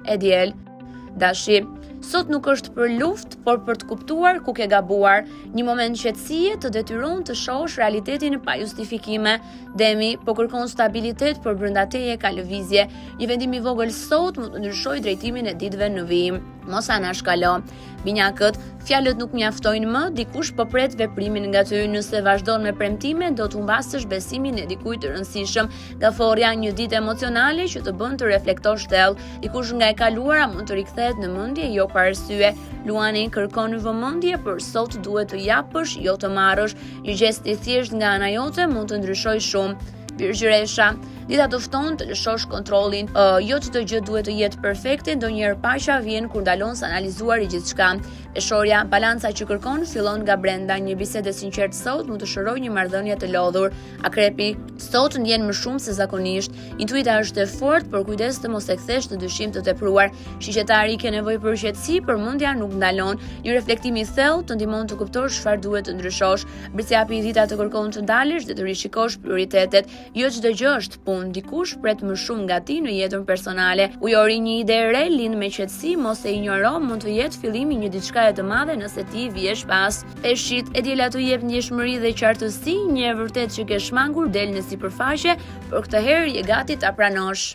E diel. Dashi, sot nuk është për luftë, por për të kuptuar ku ke gabuar. Një moment qetësie të detyron të shohësh realitetin pa justifikime. Demi, po kërkon stabilitet, por brenda teje ka lëvizje. Një vendim i vogël sot mund të ndryshojë drejtimin e ditëve në vijim. Mos anashkalo. Binjakët, fjalët nuk mjaftojnë më, dikush po pret veprimin nga ty. Nëse vazhdon me premtime, do të humbasësh besimin e dikujt të rëndësishëm. Gaforrja, një ditë emocionale që të bën të reflektosh thellë. Dikush nga e kaluara mund të rikthehet në mendje jo pa arsye. Luani kërkon vëmendje, por sot duhet të japësh, jo të marrësh. Një gjest i thjeshtë nga ana jote mund të ndryshojë shumë. Virgjëresha, dita të fton të lëshosh kontrollin. Uh, jo çdo gjë duhet të jetë perfekte, ndonjëherë paqja vjen kur ndalon së analizuari gjithçka. Peshorja, balanca që kërkon fillon nga brenda. Një bisedë e sinqertë sot mund të shërojë një marrëdhënie të lodhur. Akrepi, sot ndjen më shumë se zakonisht. Intuita është e fortë, por kujdes të mos e kthesh në dyshim të tepruar. Shigjetari ke nevojë për qetësi, por mendja nuk ndalon. Një reflektim i thellë të ndihmon të kuptosh çfarë duhet të ndryshosh. Bricjapi dita të kërkon të ndalesh dhe të rishikosh prioritetet. Jo çdo gjë është punë, dikush pret më shumë nga ti në jetën personale. Ujori një ide e re lind me qetësi, mos e injoro, mund të jetë fillimi i një diçkaje të madhe nëse ti vihesh pas. Peshqit, e diela të jep ndjeshmëri dhe qartësi, një e vërtetë që ke shmangur del në sipërfaqe, por këtë herë je gati ta pranosh.